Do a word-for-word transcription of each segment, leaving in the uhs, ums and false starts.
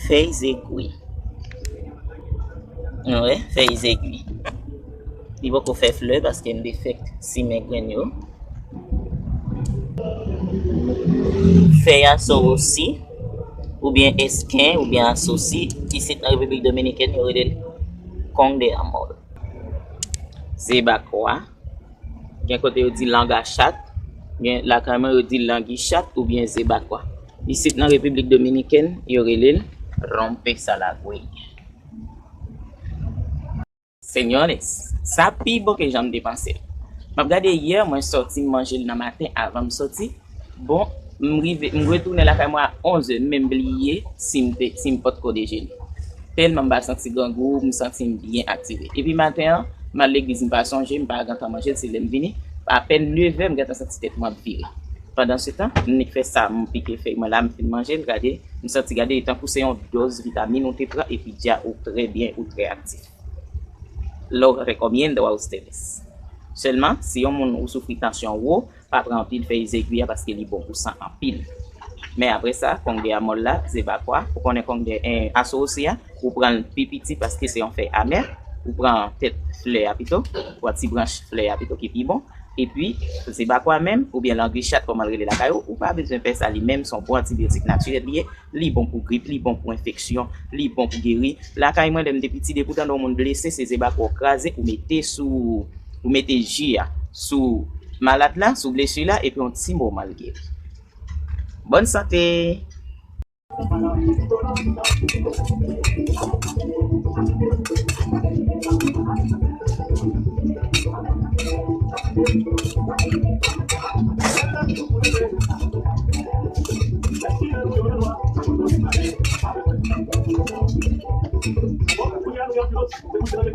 Fèy zegwi. Nou wè, fèy zegwi. Li poko fè flè paske m te fèk simen grenn yo. Fèy asosi, oubyen esken, oubyen asosi, isit nan Repiblik Dominikèn, yo rele l kong de amòl. Zebakwa, gen kote yo di lang a chat, gen lakay mwen yo di langi chat oubyen zebakwa. Isit nan Repiblik Dominikèn, yo rele l rompe salagwey. Señores, sa pi bon ke jan m te panse l. M ap gade yè, mwen sòti m manje l nan maten avan m soti. Bon, m rive, m retounen lakay mwen a onz è, m menm bliye si m te, si m potko dejene. Tèlman m pa santi grangou, m santi m byen aktive. Epi maten an, m al legliz, m pa sonje, m pa gentan manje l, se lè m vini. Apèn nèv è, m gentan santi tèt mwen ap vire. Pandansetan, m nik fè sa, m pike fèy mwen la, m fin manje l, gade, m santi, gade, tankou se yon dòz vitamin ou te pran, epi dja ou trè byen, ou trè aktif. Lo recomiendo a ustedes. Sèlman, si yon moun ou soufri tansyon wo, pa pran anpil fèy zegwi a paske li bon pou san anpil. Men apre sa, kong de amòl la, zebakwa, ou konnen kong de, eh, asosi a, ou pran l pi piti paske se yon fèy amè, ou pran tèt flè a pito, ou pran ti branch flè a pito ki pi bon, epi zebakwa menm, oubyen langichat kòman l rele lakay ou, ou pa bezwen pè sa, li menm se yon bon antibyotik natirèl li ye, li bon pou grip, li bon pou enfeksyon, li bon pou geri. Lakay mwen, lè m te piti, depi w tande yon moun blese, se zebakwa w kraze, ou mete sou, ou mete ji a sou malad la, sou blesi la, epi yon ti moman l geri. Bòn sante!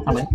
Amèn.